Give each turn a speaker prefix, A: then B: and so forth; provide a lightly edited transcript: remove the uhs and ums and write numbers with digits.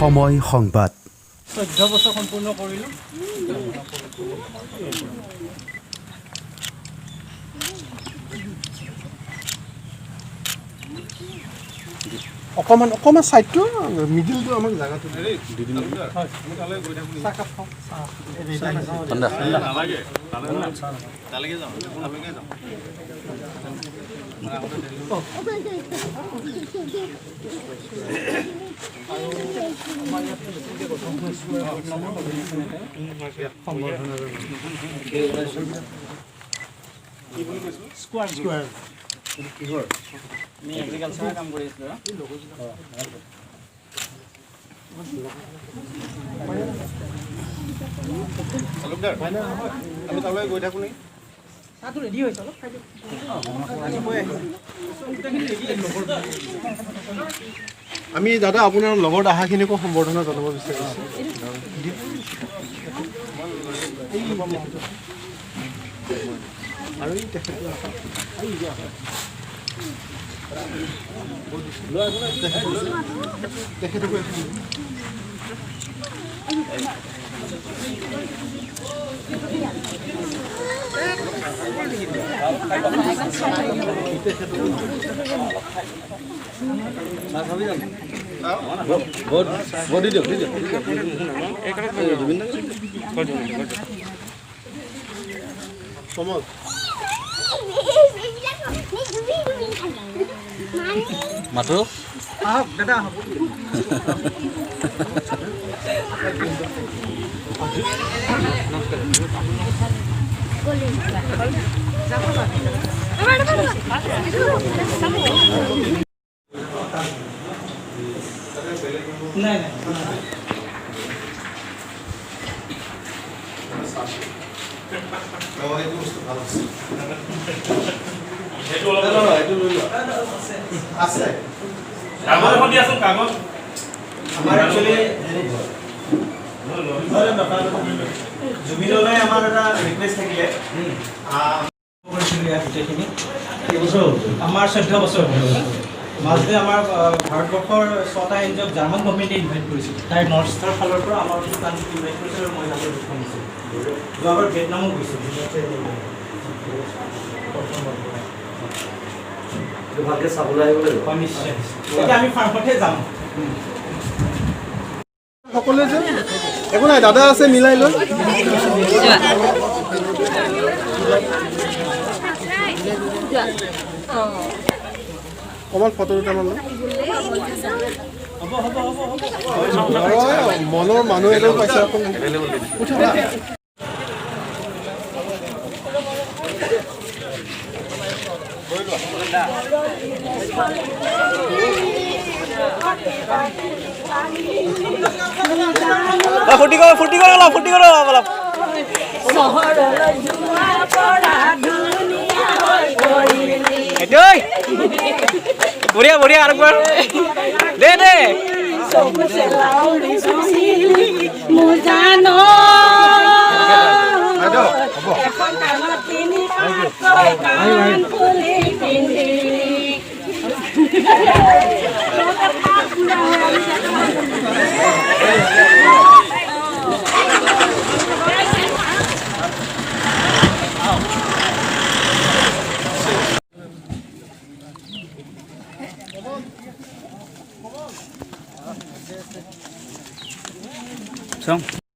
A: সময় সংবাদ।
B: 14 বছৰ সম্পূৰ্ণ কৰিলোঁ।
C: অকণমান অকণমান ছাইডটো, মিডিলটো আমাক জাগাটো। চাহকাপ খাওঁ।
D: তালৈকে যাওঁ, তালৈকে যাওঁ।
B: আমাৰ ইয়াত নতুনকৈ গঠন হৈছে নামৰ অৰ্গেনাইজেশ্যন এটাই সম্বৰ্ধনা জনাইছে। স্কোৱাৰ স্কোৱাৰ আমি এগ্ৰিকালচাৰৰ কাম কৰি আছিলোঁ।
D: তালুকদাৰ, আমি তালৈ গৈ থাকোঁ নেকি?
B: চাহটো ৰেডি হৈছে, অলপ খাই দিয়ক। গোটেইখিনি ৰেডি।
C: আমি দাদা, আপোনাৰ লগত অহাখিনিকো সম্বৰ্ধনা জনাব বিচাৰিছোঁ। আৰু এই তেখেতো, তেখেতকো এখন দিম।
E: দি দিয়ক, দি দিয়ক।
C: কমল।
E: মাতো।
B: আহক দাদা, আহক। নাই নাই।
D: অঁ, সেইটো বস্তু ভাল আছে। এইটো লৈ লোৱা আছে।
F: কাগজ এখন দিয়াচোন, কাগজ।
G: আমাৰ একচুৱেলি জুবিনলৈ আমাৰ এটা ৰিকুৱেষ্ট থাকিলে
B: কৰিছিলোঁ ইয়াত গোটেইখিনি। আমাৰ 14 বছৰ হ'ল। মাজতে আমাৰ ভাৰতবৰ্ষৰ ছটা এন জি অ'ক জাৰ্মান গভমেণ্টে ইনভাইট কৰিছিল। তাইৰ নৰ্থ ষ্টাৰ ফালৰ পৰা আমাৰ কাণ্ট্ৰিক ইনভাইট কৰিছিল আৰু মই যাবলৈ সক্ষম হৈছিলোঁ। যোৱাবাৰ ভিয়েটনামো গৈছিলোঁ। প্ৰথমবাৰ।
E: ভালকে চাবলৈ আহিব লাগিব।
B: হয়, নিশ্চয়। এতিয়া আমি ফাৰ্মতহে যাম।
C: সকলোৱে যে একো নাই, দাদা আছে, মিলাই লৈ। অকণমান ফটো দুটামান লওঁ।
B: হ'ব হ'ব হ'ব হ'ব।
C: হয়, মনৰ মানুহ এজন পাইছে আকৌ। উঠা।
E: ফূৰ্তি কৰ, ফূৰ্তি কৰ অলপ, ফূৰ্তি কৰ অলপ অলপ।
H: চহৰলৈ যোৱাৰ পৰা ধুনীয়া হৈ পৰিলি।
E: এইটো বঢ়িয়া বঢ়িয়া, আৰু একবাৰ দে দে।
H: চকু চেলাউৰি চুচিলি মোৰ জান। এখন কাণত তিনি পাতকৈ কাণ ফুলি পিন্ধিলি। বুঢ়া হৈ আমি।
E: চাওঁ।